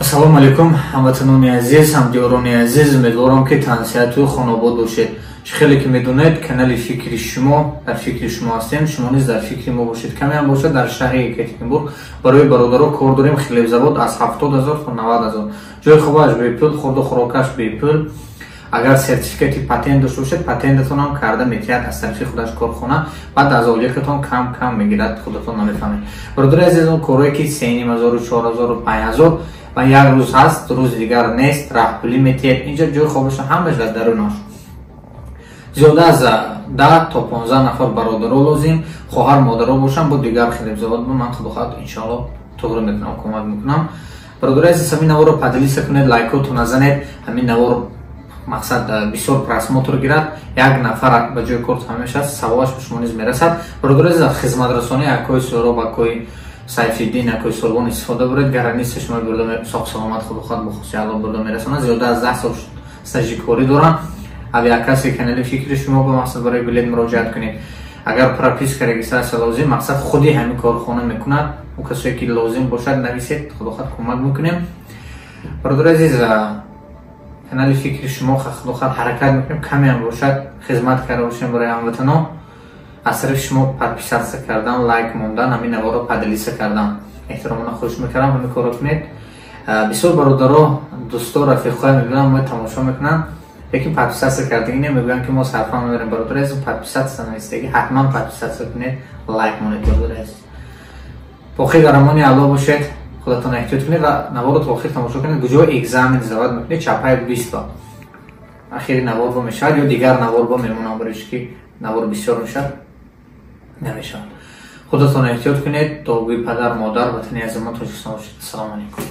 Ассалому алайкум, ҳамватанони азиз, ҳамдиёрони азиз. Умедворам, ки тансиҳату хонобод бошед. Чӣ хеле ки медонед, канали «Фикри шумо», дар фикри шумо ҳастем, шумо низ дар фикри мо бошед. Камеам бошад, дар шаҳри Екатеринбург барои бародаро кор дорем. Хлебзавод аз 70 000 то 90 000, ҷои хобаш бепул, хурду хӯрокаш бепул. Агар сертификати патент дошта бошед, патентатонам карда метиҳад аз тарафи худаш корхона. Баъд аз ойлиқатон кам кам мегирад, худатон намефаҳмед. Бародари азиз, он корое ки 3500, 4000, 5000 ва як рӯз ҳаст, рӯзи дигар нест, раҳпулӣ метиҳед. Инҷа ҷои хобаша ҳамаш дар дарунаш. Зиёда аз 10 то 15 нафар бародаро лозим. Хоҳар, модаро бошам, бо дигар хлебзавод ман, худохоҳад, иншоалло, туғри мекунам, кӯмак мекунам. Бародари азиз, ҳамин наворро поделиться кунед, лайкотон назанед. Ҳамин навор, мақсад, бисёр просмотр гирад, як нафар ба ҷои кор ҳамеша савобаш ба шумо низ мерасад. Бародари азиз, хизматрасонӣ акои Суҳроб, акои Сайфиддин, акои Сурбон истифода буред. Граница шумо бурда, соқ саломат, худохоҳад, бо хусуси Алло бурда мерасонад. Зиёда аз 10 сол стажи корӣ дорам. Авиакасси канали «Фикри шумо» ба мақсад барои билет муроҷиат кунед. Агар прописка, регистрация лозим, мақсад, худи ҳамин корхона мекунад. Он касое ки лозим бошад, нависед, худохоҳад, кӯмак мекунем. Бародари азиз, канали «Фикри шумо», худохоҳад, ҳаракат мекунем, камеам бошад, хизмат карда бошем барои ҳамватанон. Аз тарафи шумо подписаться кардан, лайк мондан, ҳамин наворро поделиться кардан, эҳтиромона хоҳиш мекардам, ҳамин корро кунед. Бисёр бародаро, дӯсто, рафиқҳое мебинам, мо тамошо мекунанд, лекин подписаться кардагӣ не, мегӯянд, ки мо сарфа надорем. Бародари азиз, подписаться навистагӣ, ҳатман подписаться кунед, лайк монед. Бародари азиз, боқӣ дар амони Аллоҳ бошед, худатон эҳтиёт кунед ва наворро то охир тамошо кунед. Куҷо экзамен сдавать мекунед, чапаи 20 ба ахири навор бо мешавад ё дигар навор бо мемонам, барои ки навор бисёр мешавад, намешавад. Худатон эҳтиёт кунед. Дуогӯи падар, модар, ватани азизамон Тоҷикистон бошед. Ассалому алайкум.